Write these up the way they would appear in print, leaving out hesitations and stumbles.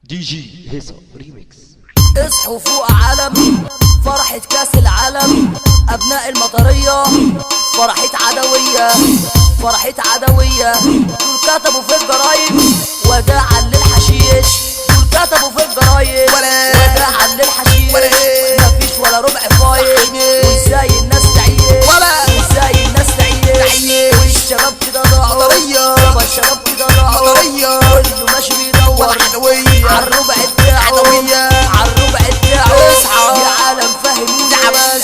دي جي هيصة ريميكس. اصحوا فوق عالم فرحة كاس العالم، ابناء المطرية فرحة عدوية، فرحة عدوية. دول كتبوا في الجرايد وداعا للحشيش، دول كتبوا في الجرايد وداعا للحشيش. مفيش ولا ربع فايد، وازاي الناس تعيش، وازاي الناس تعيش. والشباب كده ضاعوا، يابا الشباب كده ضاعوا، كله ماشي بيدور عالربع بتاعه، عالربع بتاعه. يا عالم فهموني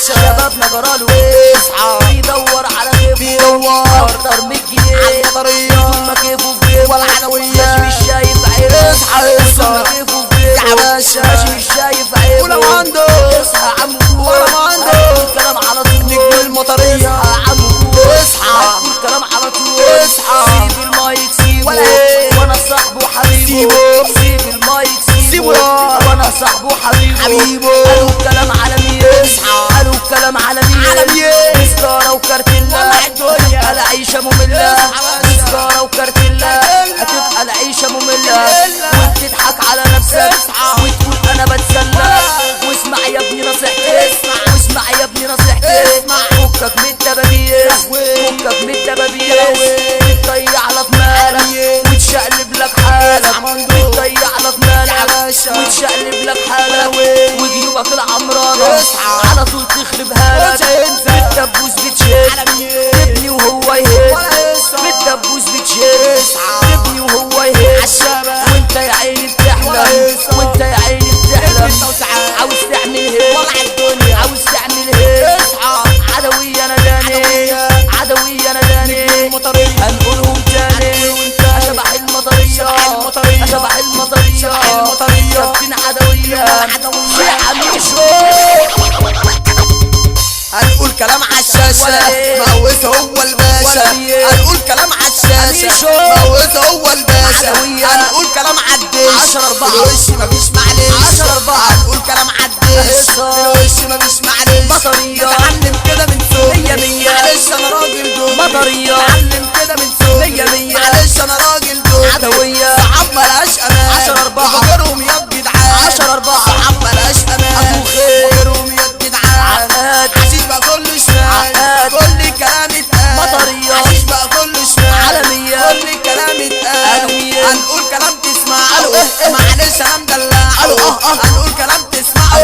شبابنا جراله ايه، بيدور على غيبه اكتر من جنيه، طول ما كيفه في جيبه ماشي مش شايف عيبه، طول ما كيفه في جيبه ماشي مش شايف عيبه. ولو عنده اصحى يا عم قول، ولو عنده هتقول كلام على طول. نجم المطرية اصحى يا عم قول، اصحى هتقول كلام على طول. اصحى سيب المايك سيبه، وانا صاحبه حبيبه. سيب المايك سيبه، وانا صاحبه حبيبه. قالوا الكلام على مين، قالوا الكلام على مين. سجارة وكارتيلا هتبقى العيشة مملة، سجارة وكارتيلا هتبقى العيشة مملة. وبتضحك على نفسك وتقول أنا بتسلى. واسمع يا ابني نصيحتي، واسمع يا ابني نصيحتي، فكك من الدبابيس، فكك من الدبابيس. بتضيع لك مالك وتشقلب لك حالك، بتضيع لك مالك وتشقلب لك حالك. وجيوبك العمرانة على طول تخربها لك، بالدبوس بتشد تبني وهو يهد، بالدبوس بتشد تبني وهو يهد. وانت يا عيني بتحلم، وانت يا عيني بتحلم، عاوز تعمل هيك، عاوز تعمل هيك. عدوية انا داني، عدوية انا داني، هنقولهم تاني. اشبح المطرية، اشبح المطرية، كابتن عدوية يا عميشو. هنقول كلام عالشاشة مقوس هو الباشا، هنقول كلام عالشاشة مقوس هو الباشا. هنقول كلام عالدش الوش مفيش معلش، هنقول كلام عالدش الوش مفيش معلش. نتعلم كده من سوقي، معلش انا راجل دول. نتعلم كده من سوقي، معلش انا راجل دول. صعب ملهاش امان، وفاكرهم يا جدعان، صعب ملهاش امان، وفاكرهم يا جدعان. حشيش بقى كل شمال، كل كلام اتقال. حشيش بقى كل شمال، كل كلام اتقال. هنقول كلام تسمعه، معلش انا مدلعه. هنقول كلام تسمعه،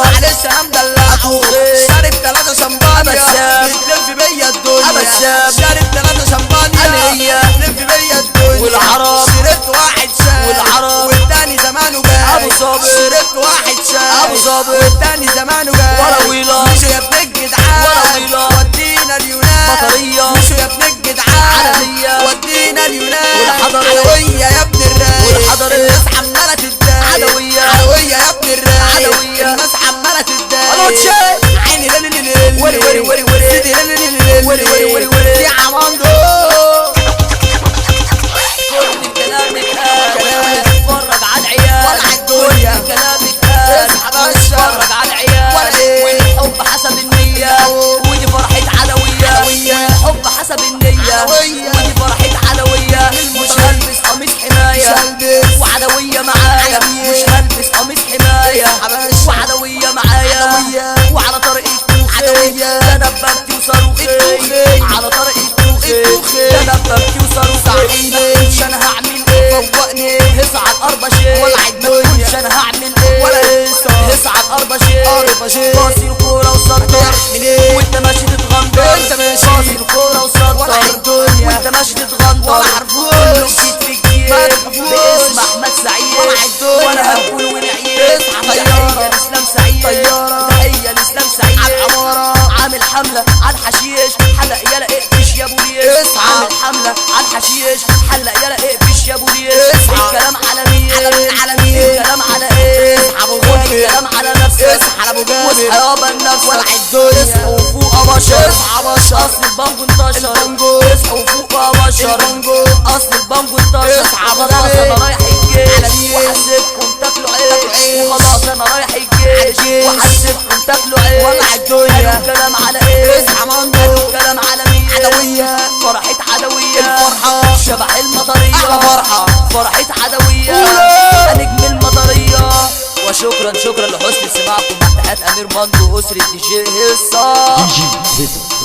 معلش انا مدلعه. شارب 3 شمبانيا بتلف بيا الدنيا، شارب 3 شمبانيا بتلف بيا الدنيا. والعرب شربت واحد شاي، والعرب والتاني زمانه جاي. ابو صابر شربت واحد شاي، ابو صابر والتاني زمانه جاي. ولا مشوا يا ابن الجدعان ودينا اليونان، مطرية. مشوا يا ابن الجدعان عالمية ودينا اليونان. والحضرية عدوية يا ابن الرايق، والحضرية الناس عمالة تتضايق. عدوية عدوية يا ابن الرايق، عدوية الناس عمالة تتضايق. عيني ليلي ليلي وري وري وري وري سيدي ليلي ليلي وري وري وري وري يا عماندو. كل الكلام اتقال، اتفرج على العيال، ولع الدنيا. كل الكلام اتقال، اتفرج على العيال. والحب حسب النية، ودي فرحة عدوية. والحب حسب النية، ودي فرحة عدوية. مش هلبس قميص حماية وعدوية معايا، مش هلبس قميص حماية وعدوية معايا. وعلى طريق التوخي ده دبابتي وصاروخي، على طريق التوخي ده دبابتي وصاروخي. مش انا هعمل ايه، فوقني هص على الارض شيء. ولع الدنيا. مش انا هعمل ايه، ولا هيصة هص على الارض شيء. باصي الكورة وسطر وانت ماشي تتغندر، انت ماشي باصي الكورة وسطر وانت ماشي تتغندر. ولا كله جديد في جديد باسم احمد سعيد، وانا هنقول ونعيد. تحية لاسلام سعيد، تحية لاسلام سعيد. عامل حملة على الحشيش، حلق يالا اقفش يا بوليس. عامل حملة على الحشيش، حلق يالا اقفش يا بوليس. الكلام على مين، الكلام على ايه، خد الكلام على نفسك، واصحى يابا لنفسك. اصحوا وفوق يا بشر، اصل البانجو انتشر. اصحوا وفوق يا بشر، اصل البانجو انتشر. خلاص انا رايح الجيش وحاسبكم تاكلوا عيش، وخلاص انا رايح الجيش وحاسبكم تاكلوا عيش. ولع الدنيا. قالوا الكلام على ايه، اصحى قالوا الكلام على مين. عدوية فرحة عدوية، الفرحة شبح المطرية، أحلى فرحة فرحة عدوية. نجم المطرية. شكرا شكرا لحسن سماعكم. مع تحيات امير مندو اسره دي جي هيصه. دي جي هيصه.